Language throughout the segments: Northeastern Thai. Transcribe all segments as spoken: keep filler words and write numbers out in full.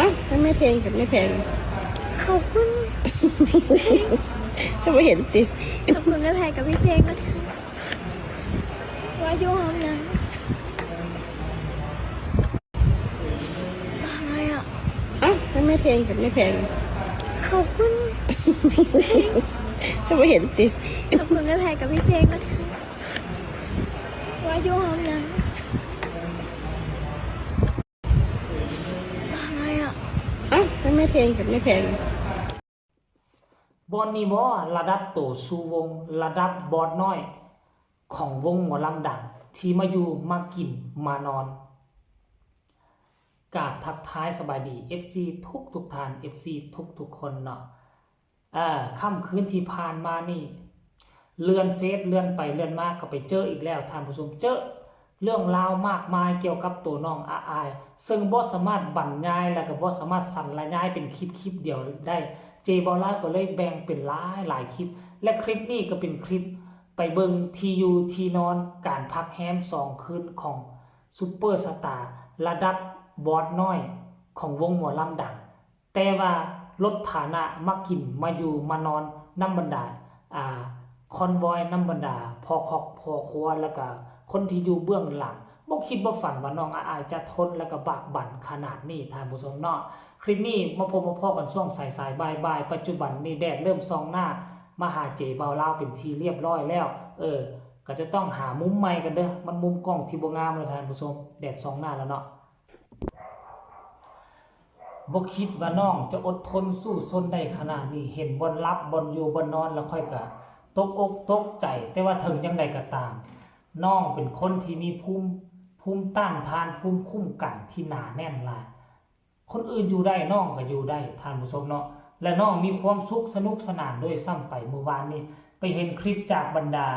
อ้าว ฉันไม่เพลงกับไม่เพลง ขอบคุณ ก็ไม่เห็นติ ขอบคุณแม่แพรกับพี่เพลงนะคะ ว่าอยู่ห้องนั้นอะไรอ่ะ อ้าว ฉันไม่เพลงกับไม่เพลง ขอบคุณ ก็ไม่เห็นติ ขอบคุณแม่แพรกับพี่เพลงนะคะ ว่าอยู่ห้องนั้นอะไรอ่ะ อ้าว ฉันไม่เพลงกับไม่เพลง บอนนี่บ่ ระดับโตสู่วง ระดับบอสน้อย ของวงหมอลำดัง ที่มาอยู่มากินมานอน กราบทักทายสบายดี เอฟซี ทุกทุกท่าน เอฟซี ทุกทุกคนเนาะ เอ่อ ค่ำคืนที่ผ่านมานี่ เลื่อนเฟซ เลื่อนไปเลื่อนมาก็ไปเจออีกแล้ว ท่านผู้ชม เจอเรื่องราวมากมายเกี่ยวกับตัวน้องอาอาย ซึ่งบ่สามารถบรรยายแล้วก็บ่สามารถสรรยายเป็นคลิปคลิปเดียวได้ เจบ่าวลาวก็เลยแบ่งเป็นหลายหลายคลิป และคลิปนี้ก็เป็นคลิปไปเบิ่งที่อยู่ที่นอน การพักแฮมสองคืนของซุปเปอร์สตาร์ระดับบอสน้อยของวงหมอลำดัง แต่ว่าลดฐานะมากินมาอยู่มานอนนำบรรดา อ่า คอนวอยนำบรรดาพ่อครอบพ่อครัว แล้วก็คนที่อยู่เบื้องหลัง บ่คิดบ่ฝันว่าน้องอาอายจะทนแล้วก็บากบั่นขนาดนี้ ท่านผู้ชมเนาะ คลิปนี้มาพบมาพ้อกันช่วงสายๆ บ่ายๆ ปัจจุบันนี่แดดเริ่มส่องหน้ามาหาเจบ่าวลาวเป็นที่เรียบร้อยแล้ว เออ ก็จะต้องหามุมใหม่กันเด้อ มันมุมกล้องที่บ่งามแล้ว ท่านผู้ชม แดดส่องหน้าแล้วเนาะ บ่คิดว่าน้องจะอดทนสู้ซนได้ขนาดนี้ เห็นบ่อนหลับ บ่อนอยู่ บ่อนนอน แล้วข้อยก็ตกอกตกใจ แต่ว่าถึงจั่งใดก็ตาม น้องเป็นคนที่มีภูมิ ภูมิต้านทาน ภูมิคุ้มกันที่หนาแน่นหลาย คนอื่นอยู่ได้ น้องก็อยู่ได้ ท่านผู้ชมเนาะ และน้องมีความสุขสนุกสนานด้วยซ้ำไป มื้อวานนี้ไปเห็นคลิปจากบรรดา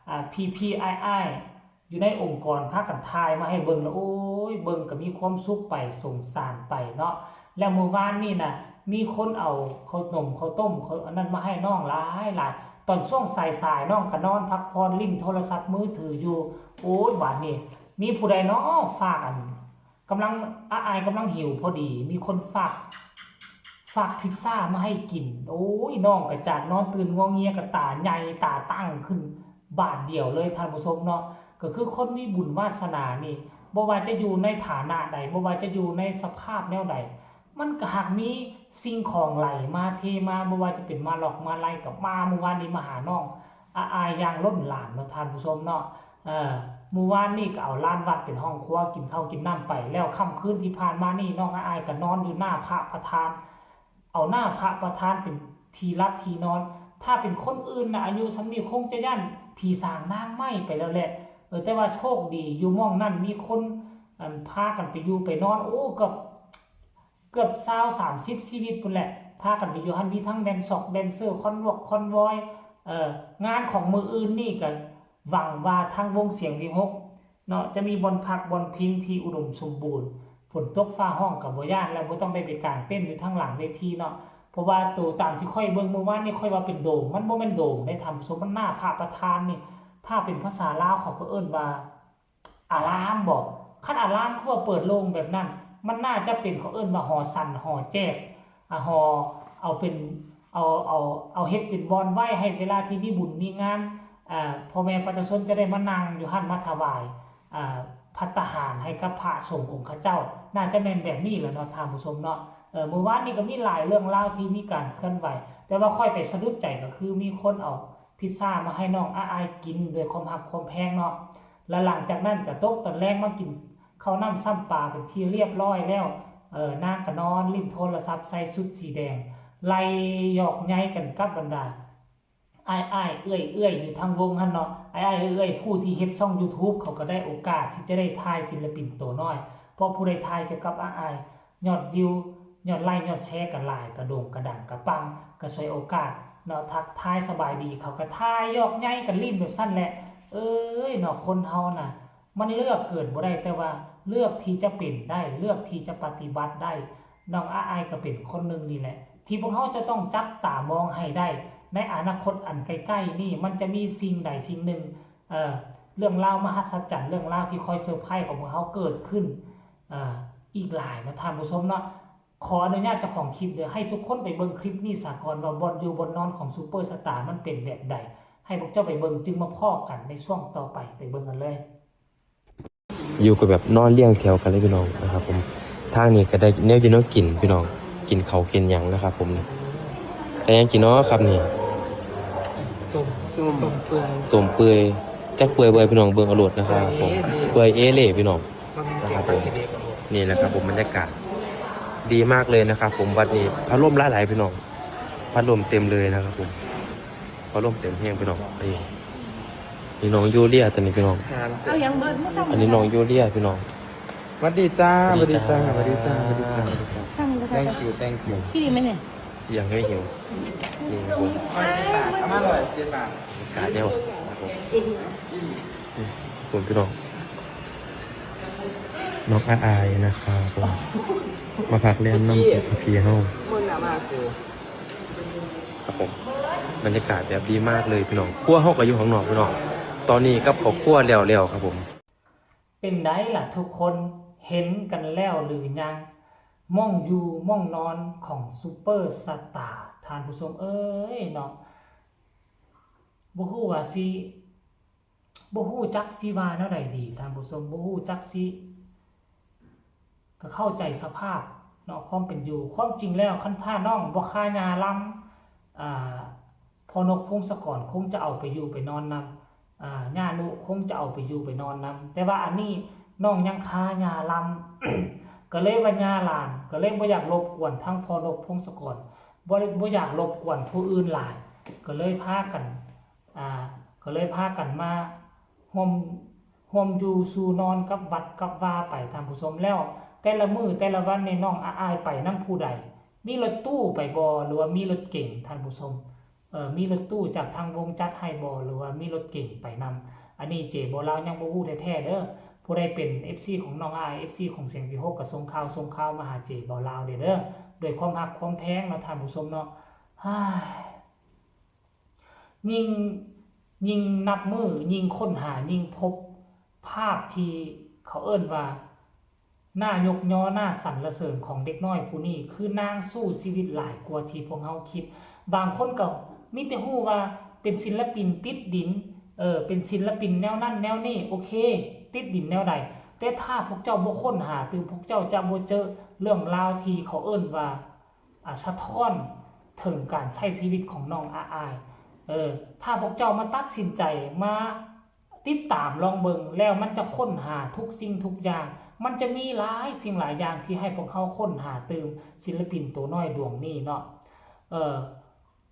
อ่า พี่ๆ อ้ายๆ อยู่ในองค์กรพากันถ่ายมาให้เบิ่งแล้ว โอ้ย เบิ่งก็มีความสุขไป สงสารไปเนาะ แล้วมื้อวานนี่นะ มีคนเอาข้าวหนมข้าวต้ม เขาอันนั้นมาให้น้องหลายหลาย ตอนช่วงสายๆ น้องก็นอนพักผ่อนเล่นโทรศัพท์มือถืออยู่ โอ้ย บาดนี้ มีผู้ใดเนาะฝากอัน กำลัง อาอายกำลังหิวพอดี มีคนฝาก ฝากพิซซ่ามาให้กิน โอ้ย น้องก็จากนอนตื่นงัวเงียก็ตาใหญ่ตาตั้งขึ้นบาดเดียวเลย ท่านผู้ชมเนาะ ก็คือคนมีบุญวาสนานี่ บ่ว่าจะอยู่ในฐานะใด บ่ว่าจะอยู่ในสภาพแนวใด มันก็หากมีสิ่งของไหลมาเทมา บ่ว่าจะเป็นมาลอกมาไล่กับมา มื้อวานนี้มาหาน้องอาอายอย่างล้นหลามเนาะ ท่านผู้ชมเนาะ เอ่อ มื้อวานนี้ก็เอาลานวัดเป็นห้องครัว กินข้าวกินน้ำไป แล้วค่ำคืนที่ผ่านมานี่ น้องอาอายก็นอนอยู่หน้าพระประธาน เอาหน้าพระประธานเป็นที่หลับที่นอน ถ้าเป็นคนอื่นนะ อายุส่ำนี้คงจะย้านผีสางนางไม้ไปแล้วแหละ เออ แต่ว่าโชคดีอยู่หม่องนั้นมีคน อัน พากันไปอยู่ไปนอน โอ้ เกือบ เกือบซาว สามสิบ ชีวิตพุ้นแหละ พากันไปอยู่หั้น มีทั้งแดนซอกแดนเซอร์ คอนวอกคอนวอย เอ่อ งานของมื้ออื่นนี่ก็หวังว่าทางวงเสียงวิหกเนาะ จะมีบ่อนพักบ่อนพิงที่อุดมสมบูรณ์ ฝนตกฟ้าฮ้องก็บ่ย้าน และบ่ต้องได้ไปกางเต็นท์อยู่ทางหลังเวทีเนาะ เพราะว่าโตตามที่ข้อยเบิ่งมื้อวานนี่ ข้อยว่าเป็นโดม มันบ่แม่นโดมเด้ ท่านผู้ชม มันหน้าพระประธานนี่ ถ้าเป็นภาษาลาวเขาก็เอิ้นว่า อารามบ่ คันอารามคือว่าเปิดโล่งแบบนั้น มันน่าจะเป็นเขาเอิ้นว่าหอฉัน หอแจก อ่ะ หอ เอาเป็น เอา เอา เอาเฮ็ดเป็นบ่อนไว้ให้เวลาที่มีบุญมีงาน อ่า พ่อแม่ประชาชนจะได้มานั่งอยู่หั้น มาถวาย อ่า ภัตตาหารให้กับพระสงฆ์องค์เขาเจ้า น่าจะแม่นแบบนี้แหละเนาะ ท่านผู้ชมเนาะ เออ มื้อวานนี้ก็มีหลายเรื่องราวที่มีการเคลื่อนไหว แต่ว่าข้อยไปสะดุดใจก็คือมีคนเอาพิซซ่ามาให้น้องอาอายกินด้วยความฮักความแพงเนาะ และหลังจากนั้นก็ตกตอนแลงมากินข้าวน้ำซ้ำปลาเป็นที่เรียบร้อยแล้ว เออ นางก็นอนเล่นโทรศัพท์ใส่ชุดสีแดง ไล่หยอกไย้กันกับบรรดา อ้ายๆ เอื้อยๆ อยู่ทางวงหั้นเนาะ อ้ายๆ เอื้อยๆ ผู้ที่เฮ็ดช่องยูทูบ เขาก็ได้โอกาสที่จะได้ถ่ายศิลปินโตน้อย เพราะผู้ใดถ่ายเกี่ยวกับอ้ายๆ ยอดวิว ยอดไลค์ ยอดแชร์ก็หลาย กระโด่งกระดังกระปัง ก็ฉวยโอกาสเนาะ ทักทายสบายดี เขาก็ถ่ายหยอกไย้กันเล่นแบบซั่นแหละ เอ้ยเนาะ คนเฮาน่ะ มันเลือกเกิดบ่ได้ แต่ว่าเลือกที่จะเป็นได้ เลือกที่จะปฏิบัติได้ น้องอาอายก็เป็นคนหนึ่งนี่แหละ ที่พวกเฮาจะต้องจับตามองให้ได้ ในอนาคตอันใกล้ๆ นี่ มันจะมีสิ่งใดสิ่งหนึ่ง เอ่อ เรื่องราวมหัศจรรย์ เรื่องราวที่คอยเซอร์ไพรส์ของพวกเฮาเกิดขึ้น เอ่อ อีกหลายเนาะ ท่านผู้ชมเนาะ ขออนุญาตเจ้าของคลิปเด้อ ให้ทุกคนไปเบิ่งคลิปนี้ซะก่อน ว่าบ่อนอยู่บ่อนนอนของซูเปอร์สตาร์มันเป็นแบบใด ให้พวกเจ้าไปเบิ่ง จึงมาพ้อกันในช่วงต่อไป ไปเบิ่งกันเลย อยู่ก็แบบนอนเรียงแถวกันเลยพี่น้องนะครับผม ทางนี้ก็ได้แนวอยู่แนวกินพี่น้อง กินเขาวกินหยังนะครับผม แต่ยังกินเนาะครับนี่ ต้มต้มเปื่อย ต้มเปื่อย จักเปื่อยเปื่อยพี่น้อง เบิ่งเอาโลดนะครับผม เปื่อยเอเล่พี่น้อง มัน นะครับผม นี่แหละครับผม บรรยากาศ ดีมากเลยนะครับผม วัดนี้พัดลมหลายๆพี่น้อง พัดลมเต็มเลยนะครับผม พัดลมเต็มแฮงพี่น้อง นี่ นี่น้องยูเลียตัวนี้พี่น้อง เอายังเบิดมาสั่ง อันนี้น้องยูเลียพี่น้อง สวัสดีจ้า ส ส วั วั ส ส ดี ดี จ้า จ้า สวัสดีจ้า สวัสดีจ้า สั่งเลยค่ะ thank you thank you พี่ดีไหมเนี่ย ยังไม่หิว นี่ครับผม เอามาหน่อยเจ็ดบาท กาดเดียวครับผม ผมพี่น้อง น้องอาอายนะครับผม มาพักเล่นน้ำกับพี่เฮา มึงอะมากู ครับผม บรรยากาศแบบดีมากเลยพี่น้อง ครัวเฮาก็อยู่ข้างนอกพี่น้อง ตอนนี้กับข้าวครัวแล้วแล้วครับผม เป็นไดล่ะทุกคนเห็นกันแล้วหรือยัง หม่องอยู่หม่องนอนของซูเปอร์สตาร์ ท่านผู้ชมเอ้ยเนาะ บ่ฮู้ว่าสิ บ่ฮู้จักสิว่าแนวใดดี ท่านผู้ชม บ่ฮู้จักสิ ก็เข้าใจสภาพเนาะ ความเป็นอยู่ ความจริงแล้วคันถ้าน้องบ่ฆ่าย่าลำ อ่า พ่อนกพงศกรคงจะเอาไปอยู่ไปนอนนำ อ่า ย่านุคงจะเอาไปอยู่ไปนอนนำ แต่ว่าอันนี้น้องยังฆ่าย่าลำ ก็เลยว่าย่าหลาน ก็เลยบ่อยากรบกวนทั้งพ่อนกพงศกร บ่ได้ บ่อยากรบกวนผู้อื่นหลาย ก็เลยพากัน อ่า ก็เลยพากันมาร่วม ร่วมอยู่สู่นอนกับวัดกับวาไป ท่านผู้ชม แล้วแต่ละมื้อแต่ละวันนี่น้องอาอายไปนำผู้ใด มีรถตู้ไปบ่ หรือว่ามีรถเก๋ง ท่านผู้ชม เอ่อ มีรถตู้จากทางวงจัดให้บ่ หรือว่ามีรถเก๋งไปนำ อันนี้เจบ่าวลาวยังบ่ฮู้แท้ๆเด้อ ผู้ใดเป็น เอฟซี ของน้องอาอาย เอฟซี ของเสียงวิหก ก็ส่งข่าว ส่งข่าวมาหาเจบ่าวลาวเด้อ เด้อ ด้วยความฮักความแพงเนาะ ท่านผู้ชมเนาะ ฮ้าย ยิ่ง ยิ่งนับมื้อ ยิ่งค้นหา ยิ่งพบภาพที่เขาเอิ้นว่า น่ายกยอ น่าสรรเสริญของเด็กน้อยผู้นี้ คือนางสู้ชีวิตหลายกว่าที่พวกเฮาคิด บางคนก็มีแต่ฮู้ว่าเป็นศิลปินติดดิน เออ เป็นศิลปินแนวนั้นแนวนี้ โอเค ติดดินแนวใด แต่ถ้าพวกเจ้าบ่ค้นหา คือพวกเจ้าจะบ่เจอเรื่องราวที่เขาเอิ้นว่า อ่า สะท้อนถึงการใช้ชีวิตของน้องอาอาย เออ ถ้าพวกเจ้ามาตัดสินใจ มาติดตามลองเบิ่ง แล้วมันจะค้นหาทุกสิ่งทุกอย่าง มันจะมีหลายสิ่งหลายอย่างที่ให้พวกเฮาค้นหาตื่ม ศิลปินตัวน้อยดวงนี้เนาะ เออ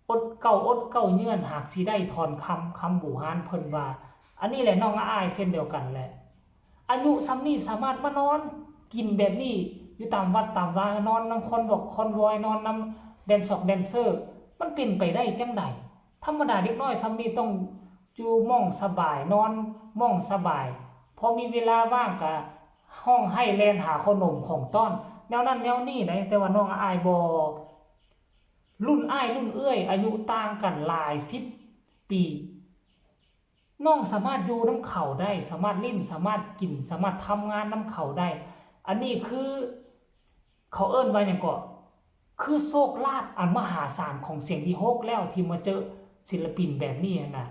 อดเก้าอดเก้าเยือน หากสิได้ถ้อยคำ คำบูฮานเพิ่นว่า อันนี้แหละน้องอาอายเช่นเดียวกันแหละ อายุส่ำนี้สามารถมานอนกินแบบนี้ อยู่ตามวัดตามวา นอนนำคอนวอกคอนวอย นอนนำแดนซอกแดนเซอร์ มันเป็นไปได้จั่งใด ธรรมดาเด็กน้อยส่ำนี้ต้องอยู่หม่องสบาย นอนหม่องสบาย พอมีเวลาว่างก็ฮ้องไห้แล่นหาขนมของต้อน แนวนั้นแนวนี้ได แต่ว่าน้องอาอายบ่ รุ่นอ้ายรุ่นเอื้อย อายุต่างกันหลายสิบปี น้องสามารถอยู่นำเขาได้ สามารถเล่น สามารถกิน สามารถทำงานนำเขาได้ อันนี้คือ เขาเอิ้นว่าหยังเกาะ คือโชคลาภอันมหาศาลของเสียงวิหกแล้วที่มาเจอศิลปินแบบนี้หั้นนะ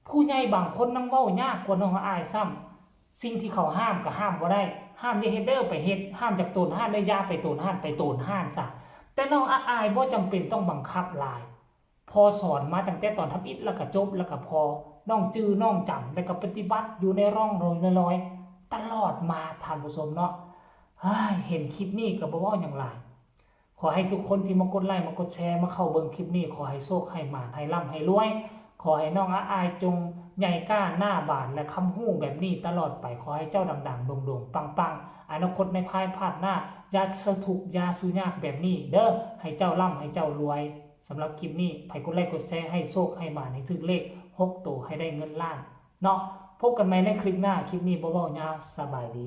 ผู้ใหญ่บางคนยังเว้ายากกว่าน้องอาอายซ้ำ สิ่งที่เขาห้ามก็ห้ามบ่ได้ ห้ามอย่าเฮ็ดเด้อไปเฮ็ด ห้ามจากโตนฮ้านเด้อ อย่าไปโตนฮ้าน ไปโตนฮ้านซะ แต่น้องอาอายบ่จำเป็นต้องบังคับหลาย พอสอนมาตั้งแต่ตอนทำอิฐแล้วก็จบ แล้วก็พอน้องจื่อน้องจำ แล้วก็ปฏิบัติอยู่ในร่องรอยๆ ตลอดมา ท่านผู้ชมเนาะ เฮ้ย เห็นคลิปนี้ก็บ่เว้าหยังหลาย ขอให้ทุกคนที่มากดไลค์ มากดแชร์ มาเข้าเบิ่งคลิปนี้ ขอให้โชค ให้หมาน ให้ร่ำ ให้รวย ขอให้น้องอาอายจงใหญ่กล้าหน้าบานและคำฮู้แบบนี้ตลอดไป ขอให้เจ้าดังๆ โด่งๆ ปังๆ อนาคตในภายภาคหน้า อย่าสะทุกข์ อย่าสู้ยากแบบนี้เด้อ ให้เจ้าร่ำ ให้เจ้ารวย สำหรับคลิปนี้ ไผกดไลค์ กดแชร์ ให้โชค ให้หมาน ให้ถืกเลขหกโต ให้ได้เงินล้านเนาะ พบกันใหม่ในคลิปหน้า คลิปนี้บ่เว้ายาว สบายดี